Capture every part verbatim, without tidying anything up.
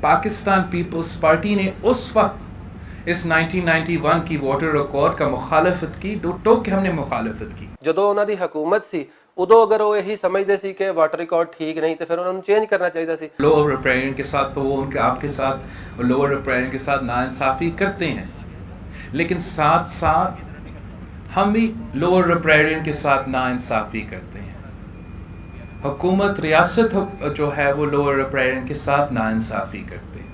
Pakistan Peoples party نے اس وقت اس nineteen ninety one کی واٹر اکارڈ کا مخالفت کی، ٹوک کے ہم نے مخالفت کی۔ جدوں انہاں دی حکومت سی، ادوں اگر او ایہی سمجھدے سی کہ واٹر اکارڈ ٹھیک نہیں تے فیر انہاں نوں چینج کرنا چاہیدا سی۔ لوور رپرائرن کے ساتھ تو وہ ان کے آپ کے ساتھ، لوور رپرائرن کے ساتھ ناانصافی کرتے ہیں، لیکن ساتھ ساتھ ہم بھی لوور رپرائرن کے ساتھ ناانصافی کرتے ہیں۔ حکومت ریاست جو ہے وہ لوور رپرائرن کے ساتھ ناانصافی کرتے ہیں۔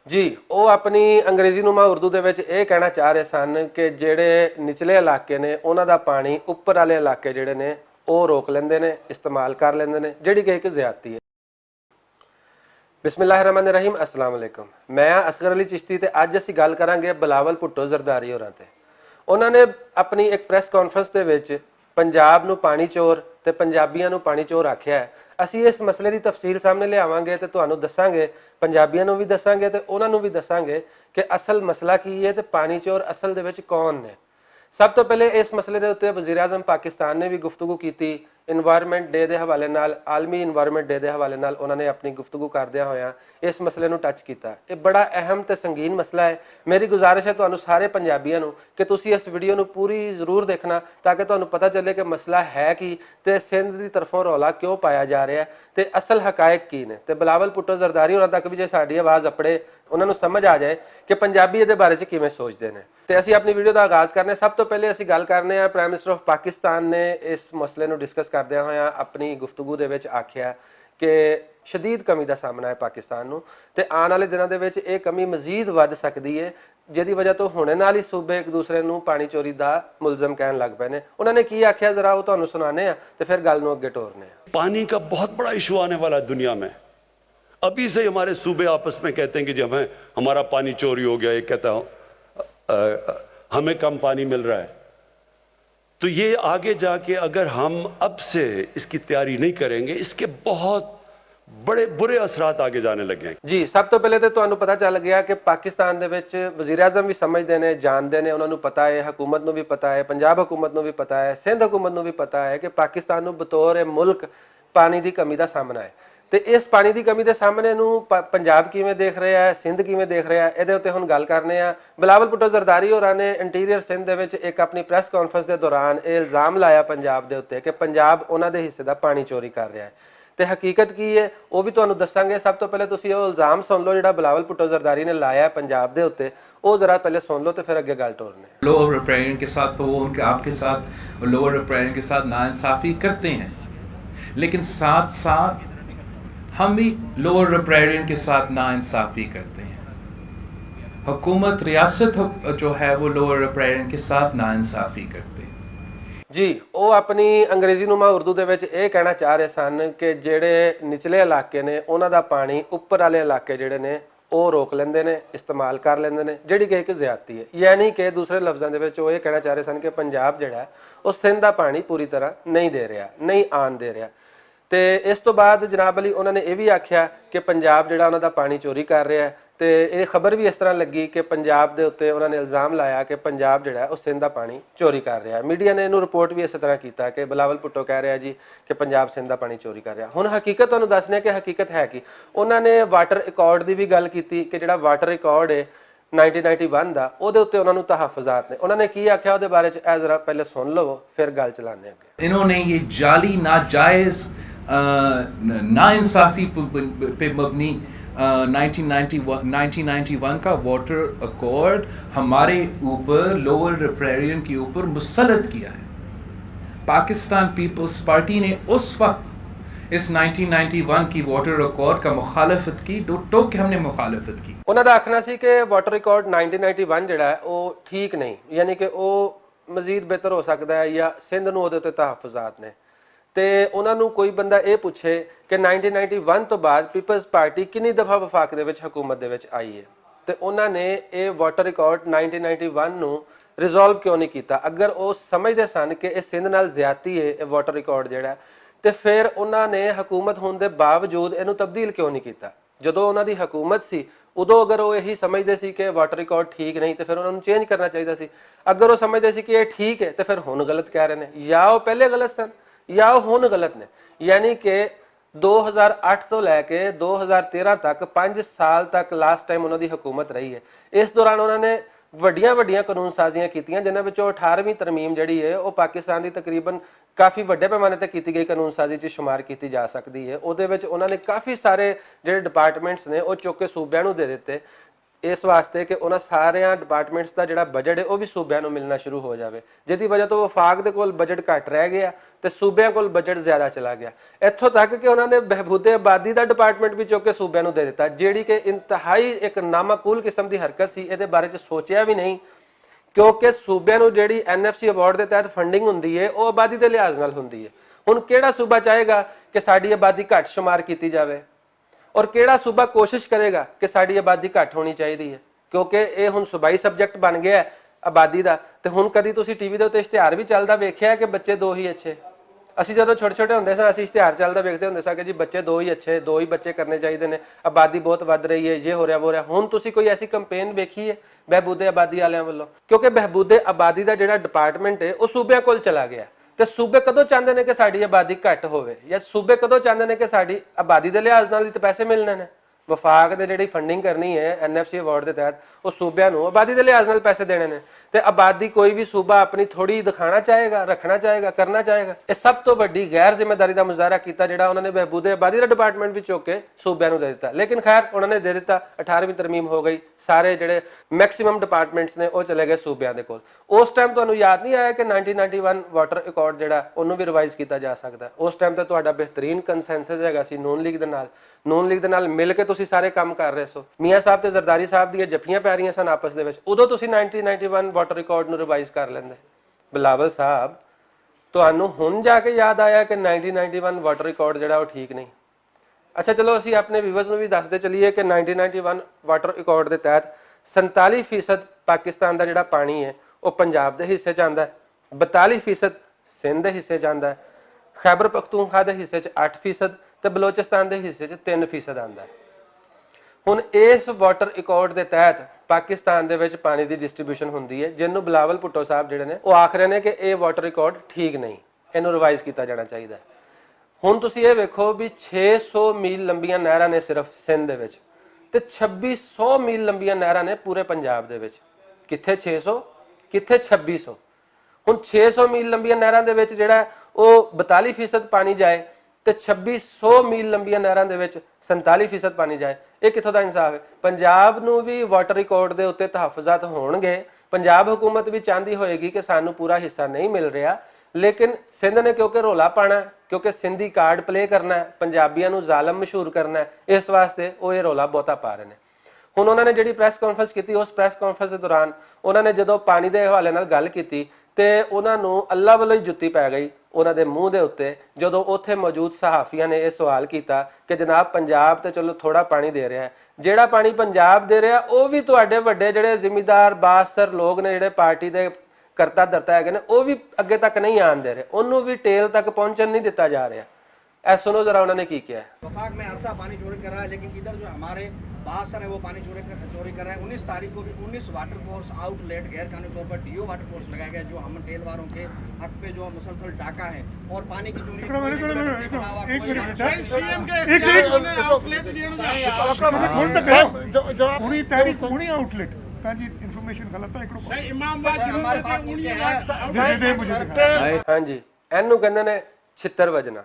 جی، او اپنی انگریزی نما اردو دے وچ اے کہنا چاہ رہے سن کہ جیہڑے نچلے علاقے نے انہاں دا پانی اپر والے علاقے جیہڑے نے او روک لیندے نے، استعمال کر لیندے نے، جیہڑی کہ اک زیادتی ہے۔ بسم اللہ الرحمن الرحیم، السلام علیکم۔ میں اصغر علی چشتی تے اج اسی گل کراں گے بلاول پٹو زرداری ہوراں تے۔ انہاں نے اپنی اک پریس کانفرنس دے وچ پنجاب نوں پانی چور تے پنجابیاں نوں پانی چور آکھیا ہے۔ اسی اس مسئلے دی تفصیل سامنے لیاواں گے تے تہانوں دساں گے، پنجابیاں نوں وی دساں گے تے انہاں نوں وی دساں گے کہ اصل مسئلہ کی ہے تے پانی چور اصل دے وچ کون نے۔ سب توں پہلے اس مسئلے دے اتے وزیر اعظم پاکستان نے وی گفتگو کیتی، انوائرمنٹ ڈے دے حوالے نال، عالمی انوائرمنٹ ڈے دے حوالے نال انہاں نے اپنی گفتگو کردیاں ہویاں اس مسئلے نوں ٹچ کیتا۔ اے بڑا اہم تے سنگین مسئلہ ہے۔ میری گزارش ہے تہانوں سارے پنجابیاں نوں کہ تسی اس ویڈیو نوں پوری ضرور دیکھنا، تاکہ تہانوں پتہ چلے کہ مسئلہ ہے کی تے سندھ دی طرفوں رولا کیوں پایا جا رہیا ہے تے اصل حقائق کی نے۔ تے بلاول پٹو زرداری ہوراں تک وی جے ساڈی آواز اپڑے، انہاں نوں سمجھ آ جائے کہ پنجابی ادے بارے چ کیویں سوچدے نے۔ تے اسی اپنی ویڈیو دا آغاز کرنے، سب توں پہلے اسی گل کرنے آں پرائم منسٹر آف پاکستان نے اس مسئلے نوں ڈسکس کردیاں ہویاں اپنی گفتگو دے وچ آکھیا کہ شدید کمی دا سامنا ہے پاکستان نوں، تے آن والے دناں دے وچ اے کمی مزید ودھ سکدی ہے، جدی وجہ توں ہنے نال ہی صوبے اک دوسرے نوں پانی چوری دا ملزم کہن لگ پے نے۔ انہاں نے کی آکھیا، ذرا او تہانوں سنانے آں تے فیر گل نوں اگے ٹورنے آں۔ پانی کا بہت بڑا ایشو آنے والا ہے دنیا میں۔ ابھی سے ہمارے صوبے آپس میں کہتے ہیں کہ جی ہمیں، ہمارا پانی چوری ہو گیا، یہ کہتا ہوں، ہمیں کم پانی مل رہا ہے۔ تو یہ آگے جا کے اگر ہم اب سے اس کی تیاری نہیں کریں گے، اس کے بہت بڑے برے اثرات آگے جانے لگے ہیں۔ جی، سب توں پہلے تے تہانوں پتہ چل گیا کہ پاکستان دے وچ وزیر اعظم وی سمجھدے نے، جاندے نے، انہاں نوں پتہ ہے، حکومت نوں وی پتہ ہے، پنجاب حکومت نوں وی پتہ ہے، سندھ حکومت نوں وی پتہ ہے کہ پاکستان نوں بطور ملک پانی دی کمی دا سامنا ہے۔ تے اس پانی دی کمی دے سامنے نوں پ-، پنجاب کیویں دیکھ رہیا ہے، سندھ کیویں دیکھ رہیا ہے، ایہدے اتے ہن گل کرنے آں۔ بلاول پٹو زرداری ہوراں نے انٹیریئر سندھ دے وچ اک اپنی پریس کانفرنس دے دوران اے الزام لایا پنجاب دے اتے کہ پنجاب انہاں دے حصے دا پانی چوری کر رہیا ہے۔ تے حقیقت کی ہے، او وی تہانوں دساں گے۔ سب توں پہلے تسی او الزام سن لو جیہڑا بلاول پٹو زرداری نے لایا ہے پنجاب دے اتے، او ذرا پہلے سن لو تے فیر اگے گل ٹورنے آں۔ لوور رپرائرن کے ساتھ تو وہ ان کے آپ کے ساتھ، لوور رپرائرن کے ساتھ ناانصافی کرتے ہیں، لیکن ساتھ ساتھ ہم بھی لوور رپرائرن کے ساتھ ناانصافی کرتے ہیں۔ حکومت، ریاست جو ہے وہ لوور رپرائرن کے ساتھ ناانصافی کرتے ہیں۔ جی، او اپنی انگریزی نما اردو دے وچ اے کہنا چاہ رہے سن کہ جیہڑے نچلے علاقے نے انہاں دا پانی اپر والے علاقے جیہڑے نے او روک لیندے نے، استعمال کر لیندے نے، جیہڑی کہ اک زیادتی ہے۔ یعنی کہ دوسرے لفظاں دے وچ او اے کہنا چاہ رہے سن کہ پنجاب جیہڑا ہے او سندھ دا پانی پوری طرح نہیں دے رہیا، نہیں آن دے رہیا۔ تے اس توں بعد جناب علی انہاں نے اے وی آکھیا کہ پنجاب جیہڑا انہاں دا پانی چوری کر رہیا ہے۔ تے اے خبر وی اس طرح لگی کہ پنجاب دے اتے انہاں نے الزام لایا کہ پنجاب جیہڑا ہے او سندھ دا پانی چوری کر رہیا ہے۔ میڈیا نے اینوں رپورٹ وی اس طرح کیتا کہ بلاول پٹو کہہ رہیا جی کہ پنجاب سندھ دا پانی چوری کر رہیا۔ ہن حقیقت تہانوں دسنے کہ حقیقت ہے کی۔ انہاں نے واٹر اکارڈ دی وی گل کیتی کہ جیہڑا واٹر اکارڈ ہے نائنٹین نائنٹی ون دا، اوہدے اتے انہاں نوں تحفظات نے۔ انہاں نے کی آکھیا اوہدے بارے چ اے ذرا پہلے سن لو، فیر گل چلانے اگے۔ انہوں نے یہ جعلی، ناجائز، آ، ناانصافی پ-، پ-، پہ مبنی، آ، nineteen ninety one, nineteen ninety one کا واٹر اکارڈ ہمارے اوپر، لوور رپریرین کے اوپر مسلط کیا ہے۔ پاکستان پیپلز پارٹی نے اس وقت اس نائنٹین نائنٹی ون کی واٹر اکارڈ کا مخالفت کی، ٹوک کے ہم نے مخالفت کی۔ انہاں دا آکھنا سی کہ water accord nineteen ninety one جیہڑا ہے او ٹھیک نہیں، یعنی کہ او مزید بہتر ہو سکدا ہے یا سندھ نوں اوہدے اتے تحفظات نے۔ تے انہاں نوں کوئی بندہ اے پچھے کہ نائنٹین نائنٹی ون توں بعد پیپلز پارٹی کنی دفعہ وفاق دے وچ حکومت دے وچ آئی ہے، تے انہاں نے اے water accord nineteen ninety one نوں ریزالو کیوں نہیں کیتا؟ اگر او سمجھدے سن کہ اے سندھ نال زیادتی ہے اے واٹر اکارڈ جیہڑا، تے فیر انہاں نے حکومت ہون دے باوجود اینوں تبدیل کیوں نہیں کیتا؟ جدوں انہاں دی حکومت سی، ادوں اگر او ایہی سمجھدے سی کہ واٹر ریکارڈ ٹھیک نہیں تے فیر انہاں نوں چینج کرنا چاہیدا سی۔ اگر او سمجھدے سی کہ اے ٹھیک ہے تے فیر ہن غلط کہہ رہے نے، یا او پہلے غلط سن یا او ہن غلط نے۔ یعنی کہ دو ہزار اٹھ توں لے کے دو ہزار تیرہ تک پنج سال تک لاسٹ ٹائم انہاں دی حکومت رہی ہے۔ اس دوران انہاں نے وڈیاں وڈیاں قانون سازیاں کیتیاں، جنہاں وچوں اٹھارہویں ترمیم جڑی ہے، وہ پاکستان دی تقریباً کافی وڈے پیمانے تے کیتی گئی قانون سازی چ شمار کیتی جا سکدی ہے۔ اودے وچ انہاں نے کافی سارے جڑے ڈپارٹمنٹس نے، وہ چوکے صوبیاں نوں دے دتے۔ اس واسطے کہ انہاں ساریاں ڈپارٹمنٹس دا جڑا بجٹ ہے، وہ بھی صوبیاں نوں ملنا شروع ہو جاوے، جس دی وجہ توں وفاق دے کول بجٹ گھٹ رہ گیا تے صوبیاں کول بجٹ زیادہ چلا گیا۔ اتھوں تک کہ انہاں نے بہبود آبادی دا ڈپارٹمنٹ بھی چوکے صوبیاں نوں دے دتا، جیڑی کہ انتہائی ایک نامعقول قسم دی حرکت سی، ایہدے بارے چ سوچیا بھی نہیں، کیونکہ صوبیاں نوں جیڑی این ایف سی ایوارڈ دے تحت فنڈنگ ہوندی ہے، وہ آبادی دے لحاظ نال ہوندی ہے۔ ہن کیڑا صوبہ چاہے گا کہ ساڈی آبادی گھٹ شمار کیتی جاوے؟ اور کیڑا صوبہ کوشش کرے گا کہ ساڈی آبادی گھٹ ہونی چاہیدی ہے؟ کیونکہ اے ہن صوبائی سبجیکٹ بن گیا ہے آبادی دا۔ تے ہن کدی تسی ٹی وی دے اُتے اشتہار وی چلدا ویکھیا ہے کہ بچے دو ہی اچھے؟ اسی جدوں چھوٹے چھوٹے ہوندے ساں، اسی اشتہار چلدا ویکھدے ہوندے ساں کہ جی بچے دو ہی اچھے، دو ہی بچے کرنے چاہیدے نے، آبادی بہت ود رہی ہے، یہ ہو رہا، وہ ہو رہا۔ ہن تسی کوئی ایسی کمپین ویکھی ہے بہبود آبادی والیاں ولوں؟ کیونکہ بہبود آبادی دا جڑا ڈپارٹمنٹ ہے، وہ صوبیاں کول چلا گیا۔ تے صوبے کدوں چاہندے نے کہ ساڈی آبادی گھٹ ہووے، یا صوبے کدوں چاہندے نے کہ ساڈی آبادی دے لحاظ نال ہی تے پیسے ملنے نے؟ وفاق نے جڑی فنڈنگ کرنی ہے این ایف سی ایوارڈ دے تحت، وہ صوبیاں نوں آبادی دے لحاظ نال پیسے دینے نے۔ تے آبادی کوئی بھی صوبہ اپنی تھوڑی دکھانا چاہے گا، رکھنا چاہے گا، کرنا چاہے گا۔ یہ سب تو وڈی غیر ذمہ داری دا مظاہرہ کیتا جڑا انہوں نے بہبود آبادی دا ڈپارٹمنٹ بھی چوک کے صوبیاں نوں دے دتا۔ لیکن خیر، انہوں نے دے دتا، اٹھارہویں ترمیم ہو گئی، سارے جڑے میکسیمم ڈپارٹمنٹس نے وہ چلے گئے صوبیاں دے کول۔ اس ٹائم تانوں یاد نہیں آیا کہ nineteen ninety one water accord جڑا، انہوں بھی ریوائز کیتا جا سکدا ہے؟ اس ٹائم تے تہاڈا بہترین کنسنسس ہیگا سی نون لیگ دے نال، نون لیگ دے نال مل کے تسی سارے کم کر رہے سو۔ میاں صاحب تے زرداری صاحب دیاں جفیاں پے رہیاں سن آپس دے وچ، ادوں تسی nineteen ninety one water accord نوں ریوائز کر لیندے۔ بلاول صاحب، تہانوں ہن جا کے یاد آیا کہ nineteen ninety one water accord جڑا وہ ٹھیک نہیں؟ اچھا، چلو اسی اپنے ویورز نوں بھی دسدے چلیے کہ nineteen ninety one water accord دے تحت سینتالی فیصد پاکستان دا جڑا پانی ہے، وہ پنجاب دے حصے چ آندا ہے، بتالی فیصد سندھ دے حصے چ آندا ہے، خیبر پختونخوا دے حصے چ اٹھ فیصد تے بلوچستان دے حصے چ تین فیصد آندا ہے۔ ہن اس واٹر ایکارڈ دے تحت پاکستان دے وچ پانی دی ڈسٹریبیوشن ہوندی ہے، جن نوں بلاول بھٹو صاحب جڑے نے، وہ آکھ رہے نے کہ اے واٹر ایکارڈ ٹھیک نہیں، اینوں ریوائز کیتا جانا چاہیدا ہے۔ ہن تسی اے ویکھو بھی چھ سو میل لمبیاں نہراں نے صرف سندھ دے وچ، تے چھبی سو میل لمبیاں نہراں نے پورے پنجاب دے وچ۔ کتھے چھ سو، کتھے چھبی سو۔ ہن چھ سو میل لمبیاں نہراں دے وچ جڑا ہے، او بتالی فیصد پانی جائے، تے چھبی سو میل لمبیاں نہراں دے وچ سینتالی فیصد پانی جائے۔ اے کتھوں دا انصاف ہے؟ پنجاب نوں وی واٹر ریکارڈ دے اُتے تحفظات ہونگے، پنجاب حکومت وی چاہندی ہوئے گی کہ سانوں پورا حصہ نہیں مل رہیا، لیکن سندھ نے کیونکہ رولا پانا ہے، کیونکہ سندھی کارڈ پلے کرنا ہے، پنجابیاں نوں ظالم مشہور کرنا ہے، اس واسطے او اے رولا بہتا پا رہے نے۔ ہن انہاں نے جڑی پریس کانفرنس کیتی، اس پریس کانفرنس دے دوران انہاں نے جدوں پانی دے حوالے نال گل کیتی، تے انہاں نوں اللہ ولوں ہی جُتی پے گئی انہاں دے منہ دے اُتے، جدوں اوتھے موجود صحافیاں نے ایہہ سوال کیتا کہ جناب، پنجاب تے چلو تھوڑا پانی دے رہیا ہے، جیہڑا پانی پنجاب دے رہیا او وی تہاڈے وڈے جیہڑے ذمہ دار بااثر لوگ نے، جیہڑے پارٹی دے کرتا درتا ہے گئے نے، او وی اگے تک نہیں آن دے رہے، انہوں وی ٹیل تک پہنچن نہیں دتا جا رہیا۔ ایہہ سنو ذرا انہوں نے کی کہا ہے۔ وفاق میں عرصہ پانی چوری کر رہا ہے، لیکن ادھر جو ہمارے بااثر ہیں وہ پانی چوری کر رہے ہیں۔ انیس تاریخ کو بھی انیس واٹر کورس آؤٹ لیٹ غیر قانونی طور پر ڈیو واٹر کورس لگایا گیا، جو ہم ٹیل والوں کے حق پہ جو مسلسل ڈاکہ ہے اور پانی کی چوری ایک منٹ، ایک منٹ، ایک منٹ، ایک منٹ۔ سائیں، سی ایم کے ایک منٹ۔ اختیار میں آؤٹ لیٹ ڈیو۔ سائیں، آپ اکرم، ایک منٹ۔ جو، جو آپ ہونی تحریک، ہونی آؤٹ لیٹ۔ تاں جی انفارمیشن غلط ہے، ایک منٹ۔ سائیں، امام آباد سر، ضرور ہمارے دیتے، پاس ہونی کیا ہے؟ Out late. ہاں جی، اینوں کہندے نے چھتر وجنا،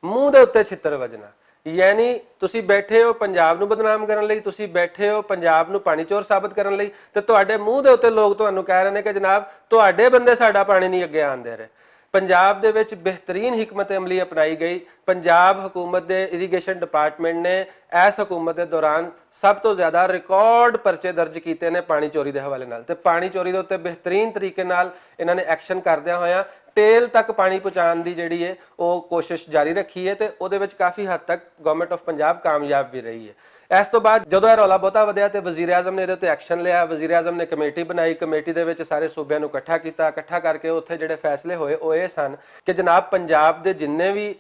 منہ دے اُتے چھتر وجنا۔ یعنی تسی بیٹھے ہو پنجاب نوں بدنام کرن لئی، تسی بیٹھے ہو پنجاب نوں پانی چور ثابت کرن لئی، تے تہاڈے منہ دے اُتے لوگ تہانوں کہہ رہے نے کہ جناب، تہاڈے بندے ساڈا پانی نہیں اگے آن دے رہے۔ پنجاب دے وچ بہترین حکمت عملی اپنائی گئی۔ پنجاب حکومت دے ایریگیشن ڈپارٹمنٹ نے ایس حکومت دے دوران سب توں زیادہ ریکارڈ پرچے درج کیتے نے پانی چوری دے حوالے نال، تے پانی چوری دے اُتے بہترین طریقے نال انہاں نے ایکشن کردیاں ہویاں ٹیل تک پانی پہنچان دی جیہڑی ہے او کوشش جاری رکھی ہے، تے اوہدے وچ کافی حد تک گورنمنٹ آف پنجاب کامیاب وی رہی ہے۔ ایس توں بعد جدوں ایہہ رولا بہتا ودھیا تے وزیر اعظم نے ایہدے اُتے ایکشن لیا، وزیر اعظم نے کمیٹی بنائی، کمیٹی دے وچ سارے صوبیاں نوں اکٹھا کیتا، اکٹھا کر کے اوتھے جیہڑے فیصلے ہوئے او ایہہ سن کہ جناب، پنجاب دے جننے وی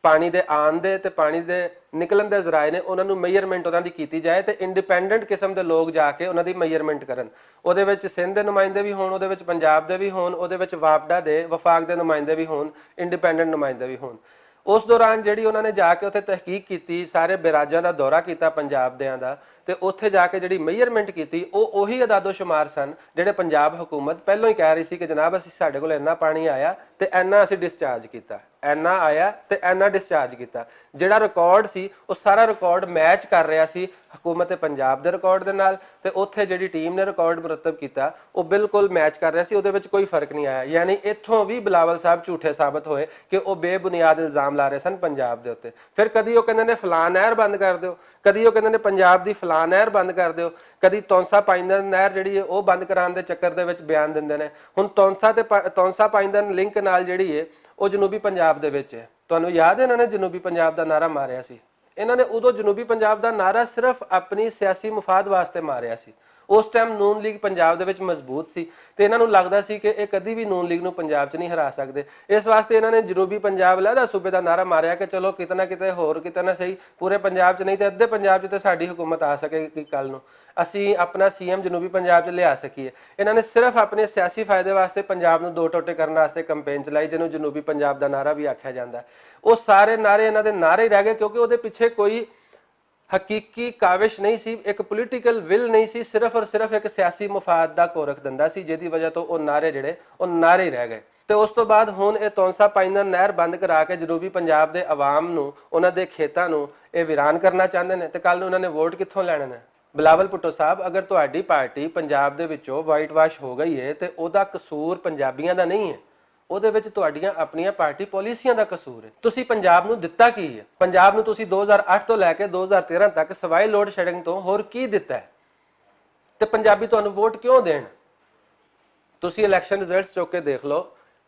پانی دے آن دے تے پانی دے نکلن دے ذرائع نے، انہاں نوں میئرمنٹ انہاں دی کیتی جائے تے انڈیپینڈنٹ قسم دے لوگ جا کے انہاں دی میئرمنٹ کرن۔ اوہدے وچ سندھ دے نمائندے وی ہون، اوہدے وچ پنجاب دے وی ہون، اوہدے وچ واپڈا دے وفاق دے نمائندے وی ہون، انڈیپینڈنٹ نمائندے وی ہون۔ اس دوران جیہڑی انہاں نے جا کے اتھے تحقیق کیتی، سارے بیراجاں دا دورہ کیتا پنجاب دیاں دا، تے اتھے جا کے جیہڑی میئرمنٹ کیتی، او اوہی اداد و شمار سن جیہڑے پنجاب حکومت پہلوں ہی کہہ رہی سی کہ جناب، اسی ساڈے کول اینا پانی آیا تے اینا اسی ڈسچارج کیتا، اینا آیا تے اینا ڈسچارج کیتا۔ جیہڑا ریکارڈ سی، او سارا ریکارڈ میچ کر رہیا سی حکومت پنجاب دے ریکارڈ دے نال، تے اتھے جیہڑی ٹیم نے ریکارڈ مرتب کیتا، او بالکل میچ کر رہیا سی، اوہدے وچ کوئی فرق نہیں آیا۔ یعنی اتھوں وی بلاول صاحب جھوٹے ثابت ہوئے کہ او بے بنیاد الزام لا رہے سن پنجاب دے اتے۔ فیر کدی او کہندے نے فلاں نہر بند کر دیو، کدی او کہندے نے پنجاب دی فلاں نہر بند کر دیو، کدی تونسا پائندہ نہر جیہڑی ہے او بند کران دے چکر دے وچ بیان دیندے نے۔ ہن تونسا تے پا- تونسا پائندہ لنک نال جیہڑی ہے او جنوبی پنجاب دے وچ ہے۔ تہانوں یاد ہے انہاں نے جنوبی پنجاب دا نعرہ ماریا سی؟ انہاں نے ادوں جنوبی پنجاب دا نعرہ صرف اپنی سیاسی مفاد واسطے ماریا سی۔ اس ٹائم نون لیگ پنجاب دے وچ مضبوط سی، تے انہاں نوں لگدا سی کہ اے کدی وی نون لیگ نوں پنجاب چ نہیں ہرا سکدے۔ اس واسطے انہاں نے جنوبی پنجاب علیحدہ صوبے دا نعرہ ماریا کہ چلو کتنا کتے ہور کتنا صحیح، پورے پنجاب چ نہیں تے ادھے پنجاب چ تے ساڈی حکومت آ سکے گی کل نوں، اسی اپنا سی ایم جنوبی پنجاب چ لیا سکیے۔ انہاں نے صرف اپنے سیاسی فائدے واسطے پنجاب نوں دو ٹوٹے کرن واسطے کمپین چلائی، جنوں جنوبی پنجاب دا نعرہ وی آکھیا جاندا ہے۔ او سارے نعرے انہاں دے نعرے ہی رہ گئے، کیونکہ اوہدے پچھے کوئی حقیقی کاوش نہیں سی، ایک پولیٹیکل ول نہیں سی، صرف اور صرف ایک سیاسی مفاد دا کورک دندا سی، جس دی وجہ توں او نعرے جیہڑے او نعرے ہی رہ گئے۔ تے اس توں بعد ہن اے تونسا پائندہ نہر بند کرا کے جنوبی پنجاب دے عوام نوں، انہاں دے کھیتاں نوں اے ویران کرنا چاہندے نے، تے کل نوں انہاں نے ووٹ کتھوں لینے نے؟ بلاول بھٹو صاحب، اگر تہاڈی پارٹی پنجاب دے وچوں وائٹ واش ہو گئی ہے تے اوہدا قصور پنجابیاں دا نہیں ہے، اوہدے وچ تہاڈیاں اپنیاں پارٹی پالیسیاں دا قصور ہے۔ تسی پنجاب نوں دتا کی ہے؟ پنجاب نوں تسی دو ہزار اٹھ توں لے کے دو ہزار تیرہ تک سوائے لوڈ شیڈنگ توں ہور کی دتا ہے؟ تے پنجابی تہانوں ووٹ کیوں دین؟ تسی الیکشن ریزلٹس چوک کے دیکھ لو،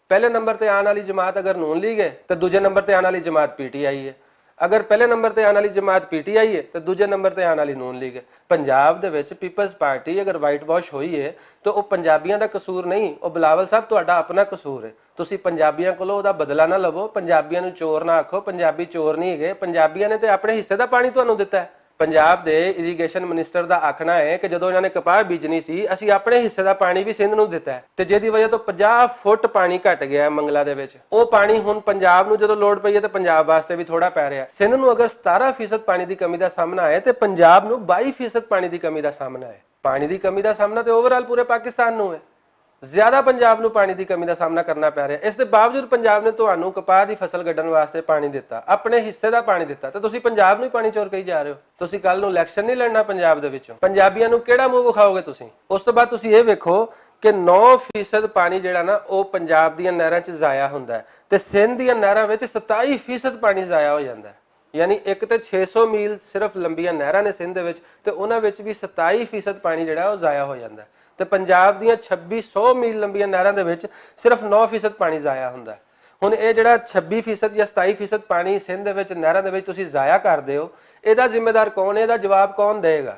پہلے نمبر تے آن والی جماعت اگر نون لیگ ہے تے دوجے نمبر تے آن والی جماعت پی ٹی آئی ہے۔ اگر پہلے نمبر تے آن والی جماعت پی ٹی آئی ہے تے دوجے نمبر تے آن والی نون لیگ ہے۔ پنجاب دے وچ پیپلز پارٹی اگر وائٹ واش ہوئی ہے، تے او پنجابیاں دا قصور نہیں، او بلاول صاحب تہاڈا اپنا قصور ہے۔ تسی پنجابیاں کولوں اوہدا بدلہ نہ لوو، پنجابیاں نوں چور نہ آکھو، پنجابی چور نہیں ہے، پنجابیاں نے تے اپنے حصے دا پانی تہانوں دتا ہے۔ پنجاب دے ایریگیشن منسٹر دا آکھنا ہے کہ جدوں انہاں نے کپاہ بیجنی سی، اسی اپنے حصے دا پانی وی سندھ نوں دتا ہے، تے جس دی وجہ توں پنجاہ فٹ پانی گھٹ گیا ہے منگلا دے وچ۔ او پانی ہن پنجاب نوں جدوں لوڑ پئی ہے تے پنجاب واسطے وی تھوڑا پے رہیا ہے۔ سندھ نوں اگر ستارہ فیصد پانی دی کمی دا سامنا ہے تے پنجاب نوں بائی فیصد پانی دی کمی دا سامنا ہے۔ پانی دی کمی دا سامنا تے اوورآل پورے پاکستان نوں ہے۔ زیادہ پنجاب نوں پانی دی کمی دا سامنا کرنا پے رہیا ہے۔ اس دے باوجود پنجاب نے تہانوں کپاہ دی فصل گڈن واسطے پانی دتا، اپنے حصے دا پانی دتا، تے تسی پنجاب نوں ہی پانی چور کہی جا رہے ہو۔ تسی کل نوں الیکشن نہیں لڑنا پنجاب دے وچوں۔ پنجابیاں نوں کیہڑا منہ وکھاؤ گے تسی؟ اس توں بعد تسی ایہہ ویکھو کہ نو فیصد پانی جیہڑا نا او پنجاب دیاں نہراں چ ضائع ہوندا ہے، تے سندھ دیاں نہراں وچ ستائی فیصد پانی ضائع ہو جاندا ہے۔ یعنی اک تے چھے سو میل صرف لمبیاں نہراں نے سندھ وچ، تے انہاں وچ وی ستائی فیصد پانی جیہڑا او ضائع ہو جاندا ہے۔ تے پنجاب دیاں چھبی سو میل لمبیاں نہراں دے وچ صرف نو فیصد پانی ضائع ہوندا ہے۔ ہن ایہہ جیہڑا چھبی فیصد یا ستائی فیصد پانی سندھ وچ نہراں دے وچ تسی ضائع کردے ہو، ایہدا ذمہ دار کون ہے؟ ایہدا جواب کون دے گا؟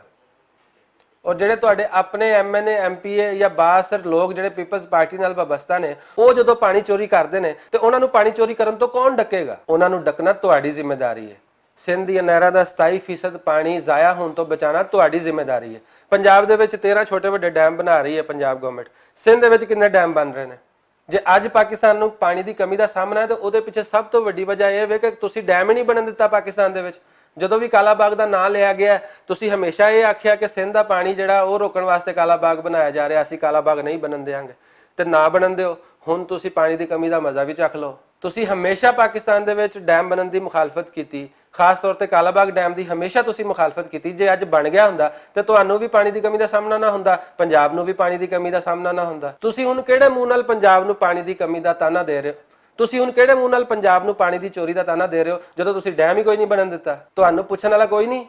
اور جیہڑے تہاڈے اپنے M N A M P A یا باثر لوگ جیہڑے پیپلز پارٹی نال وابستہ نے، او جدوں پانی چوری کردے نے تے انہاں نوں پانی چوری کرن توں کون ڈکے گا؟ انہاں نوں ڈکنا تہاڈی ذمہ داری ہے۔ سندھ دیاں نہراں دا ستائی فیصد پانی ضائع ہون توں بچانا تہاڈی ذمہ داری ہے۔ پنجاب دے وچ تیرہ چھوٹے وڈے ڈیم بنا رہی ہے پنجاب گورنمنٹ۔ سندھ دے وچ کنے ڈیم بن رہے نے؟ جے اج پاکستان نوں پانی دی کمی دا سامنا ہے تے اوہدے پچھے سب توں وڈی وجہ ایہہ وے کہ تسی ڈیم ہی نہیں بنن دتا پاکستان دے وچ۔ جدوں وی کالا باغ دا ناں لیا گیا ہے، تسی ہمیشہ ایہہ آکھیا کہ سندھ دا پانی جیہڑا او روکن واسطے کالا باغ بنایا جا رہیا، اسی کالا باغ نہیں بنن دیاں گے، تے نہ بنن دیو۔ ہن تسی پانی دی کمی دا مزہ وی چکھ لو۔ تسی ہمیشہ پاکستان دے وچ ڈیم بنن دی مخالفت کیتی، خاص طور تے کالا باغ ڈیم دی ہمیشہ تسی مخالفت کیتی۔ جے اج بن گیا ہوندا تے تہانوں وی پانی دی کمی دا سامنا نہ ہوندا، پنجاب نوں وی پانی دی کمی دا سامنا نہ ہوندا۔ تسی ہن کیہڑے منہ نال پنجاب نوں پانی دی کمی دا تانا دے رہے ہو؟ تسی ہن کیہڑے منہ نال پنجاب نوں پانی دی چوری دا تانا دے رہے ہو، جدوں تسی ڈیم ہی کوئی نہیں بنن دتا؟ تہانوں پچھن والا کوئی نہیں،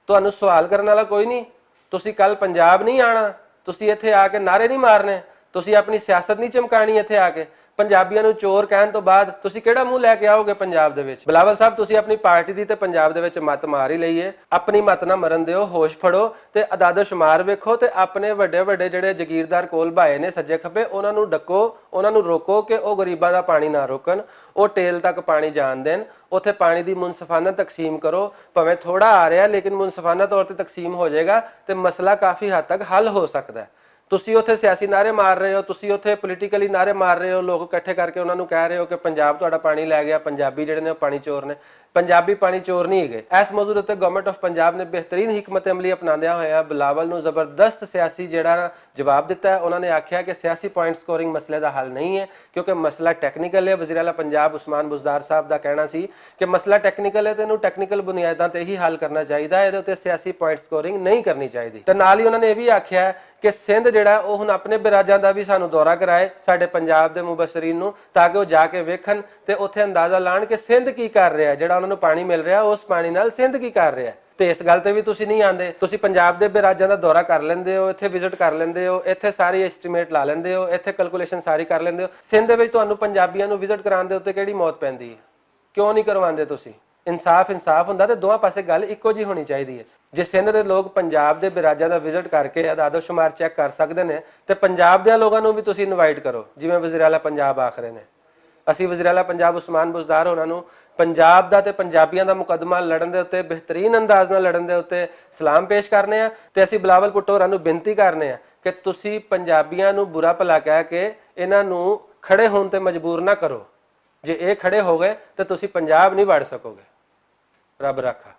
تہانوں سوال کرن والا کوئی نہیں۔ تسی کل پنجاب نہیں آنا، تسی ایتھے آ کے نعرے نہیں مارنے، تسی اپنی سیاست نہیں چمکانی ایتھے آ کے۔ پنجابیاں نوں چور کہن توں بعد تسی کیہڑا منہ لے کے آؤ گے پنجاب دے وچ؟ بلاول صاحب، تسی اپنی پارٹی دی تے پنجاب دے وچ مت مار ہی لئی ہے۔ اپنی مت نہ مرن دیو، ہوش پھڑو تے اعداد و شمار ویکھو تے اپنے وڈے وڈے جیہڑے جگیردار کول بھائے نے سجے کھبے، انہاں نوں ڈکو، انہاں نوں روکو کہ او غریباں دا پانی نہ روکن، او ٹیل تک پانی جان دین۔ اوتھے پانی دی منصفانہ تقسیم کرو، بھاویں تھوڑا آ رہیا لیکن منصفانہ طور تے تقسیم ہو جائے گا تے مسئلہ کافی حد تک حل ہو سکدا ہے۔ تسی اتھے سیاسی نعرے مار رہے ہو، تسی اتھے پولیٹیکلی نعرے مار رہے ہو، لوگ اکٹھے کر کے انہاں نوں کہہ رہے ہو کہ پنجاب تہاڈا پانی لے گیا، پنجابی جیہڑے نے او پانی چور نے۔ پنجابی پانی چور نہیں گئے۔ ایس موضوع اتے گورنمنٹ آف پنجاب نے بہترین حکمت عملی اپناندیاں ہویاں بلاول نوں زبردست سیاسی جیہڑا جواب دتا ہے۔ انہاں نے آکھیا کہ سیاسی پوائنٹ سکورنگ مسئلے دا حل نہیں ہے، کیونکہ مسئلہ ٹیکنیکل ہے۔ وزیر اعلیٰ پنجاب عثمان بزدار صاحب دا کہنا سی کہ مسئلہ ٹیکنیکل ہے تے انہوں ٹیکنیکل بنیاداں تے ہی حل کرنا چاہیدا ہے، ایہدے اتے سیاسی پوائنٹ سکورنگ نہیں کرنی چاہیدی۔ تے نال ہی انہاں نے ایہہ وی آکھیا کہ سندھ جیہڑا او ہن اپنے براجاں دا وی سانوں دورہ کرائے ساڈے پنجاب دے مبصرین نوں، تاکہ او جا کے ویکھن تے اتھے اندازہ لان کہ سندھ کی کر رہیا ہے، جیہڑا انہاں نوں پانی مل رہیا ہے اس پانی نال سندھ کی کر رہیا ہے۔ تے اس گل تے وی تسی نہیں آندے۔ تسی پنجاب دے براجاں دا دورہ کر لیندے ہو، اتھے وزٹ کر لیندے ہو، اتھے ساری ایسٹیمیٹ لا لیندے ہو، اتھے کیلکولیشن ساری کر لیندے ہو۔ سندھ دے وچ تہانوں پنجابیاں نوں وزٹ کران دے اتے کیہڑی موت پیندی ہے؟ کیوں نہیں کرواندے تسی؟ انصاف انصاف ہوندا تے دوواں پاسے گل اکو جی ہونی چاہیدی ہے۔ جے سندھ دے لوگ پنجاب دے براجاں دا وزٹ کر کے اعداد و شمار چیک کر سکدے نے، تے پنجاب دیاں لوگاں نوں وی تسی انوائٹ کرو، جیویں وزیر اعلیٰ پنجاب آکھ رہے نے۔ اسی وزیر اعلیٰ پنجاب عثمان بزدار ہونا نوں پنجاب دا تے پنجابیاں دا مقدمہ لڑن دے اتے بہترین انداز نال لڑن دے اتے سلام پیش کرنے آں، تے اسی بلاول پٹو ہونا نوں بنتی کرنے آں کہ تسی پنجابیاں نوں برا بھلا کہہ کے انہاں نوں کھڑے ہون تے مجبور نہ کرو۔ جے اے کھڑے ہو گئے تے تسی پنجاب نہیں وڑ سکو گے۔ رب رکھا۔